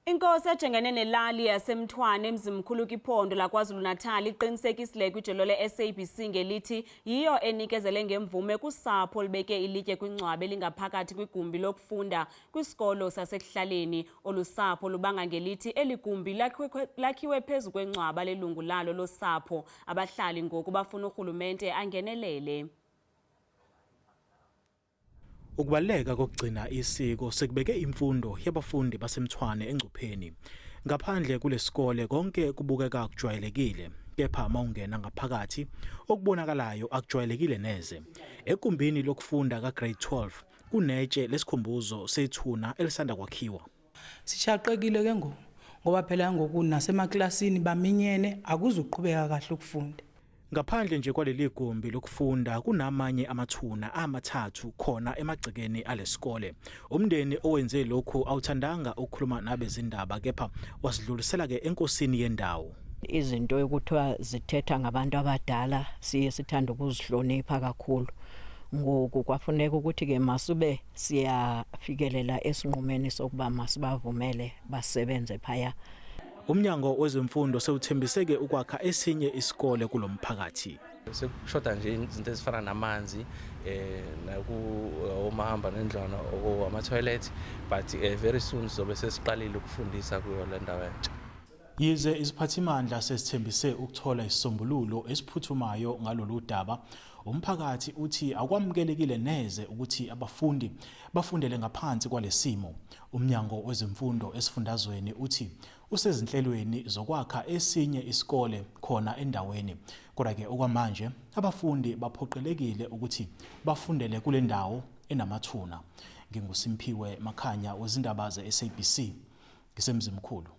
Inkosi ejongene nelali yaseMthwane eMzimkhulu kwiphondo laKwaZulu-Natal iqinisekisile kwijelo le-SABC ngelithi yiyo enikezele ngemvume kusapho olubeke ilitye kwingcwaba elingaphakathi kwigumbi lokufunda kwisikolo sasekuhlaleni. Olu sapho lubanga ngelithi eli gumbi lakhiwe phezu kwengcwaba lelungu lalo losapho. Abahlali ngoku bafuna urhulumente angenelele. Ukubaluleka kokugcina isiko sekubeke imfundo yabafundi baseMthwane engcupheni. Ngaphandle kulesikole konke kubukeka kujwayelekile, kepha mawungena ngaphakathi okubonakalayo akujwayelekile neze. Egumbini lokufunda ka-grade 12 kunetshe lesikhumbuzo sethuna elisanda kwakhiwa. Sishaqekile ke ngoku ngoba phela ngoku nasemaklasini baminyene, akuzuqhubeka kahle ukufunda. Ngaphandle nje kwaleli gumbi lokufunda kunamanye amathuna amathathu khona emagcekeni alesikole. Umndeni owenze lokhu awuthandanga ukukhuluma nabezindaba, kepha wasidlulisela ke enkosini yendawo. Izinto ekuthiwa zithetha ngabantu abadala siye sithanda ukuzihlonipha kakhulu. Ngoku kwafuneka ukuthi ke masube siyafikelela esinqumeni sokuba masibavumele basebenze phaya. Umnyango wezemfundo sewuthembiseke ukwakha esinye isikole kulomphakathi. Sekushoda nje izinto ezifana namanzi naku omahamba nendlwana ama toilet, but very soon sizobe sesiqalile ukufundisa kuyo le ndawo entsha. Yize iziphathimandla sesithembise ukuthola isisombululo esiphuthumayo ngalolu daba, umphakathi uthi akwamukelekile neze ukuthi abafundi bafundele ngaphansi kwalesimo. Umnyango wezemfundo esifundazweni uthi usezinhlelweni zokwakha esinye isikole khona endaweni. Kodwa ke okwamanje abafundi baphoqelekile ukuthi bafundele kule ndawo enamathuna. NginguSimphiwe Makhanya wezindaba ze-SABC ngiseMzimkhulu.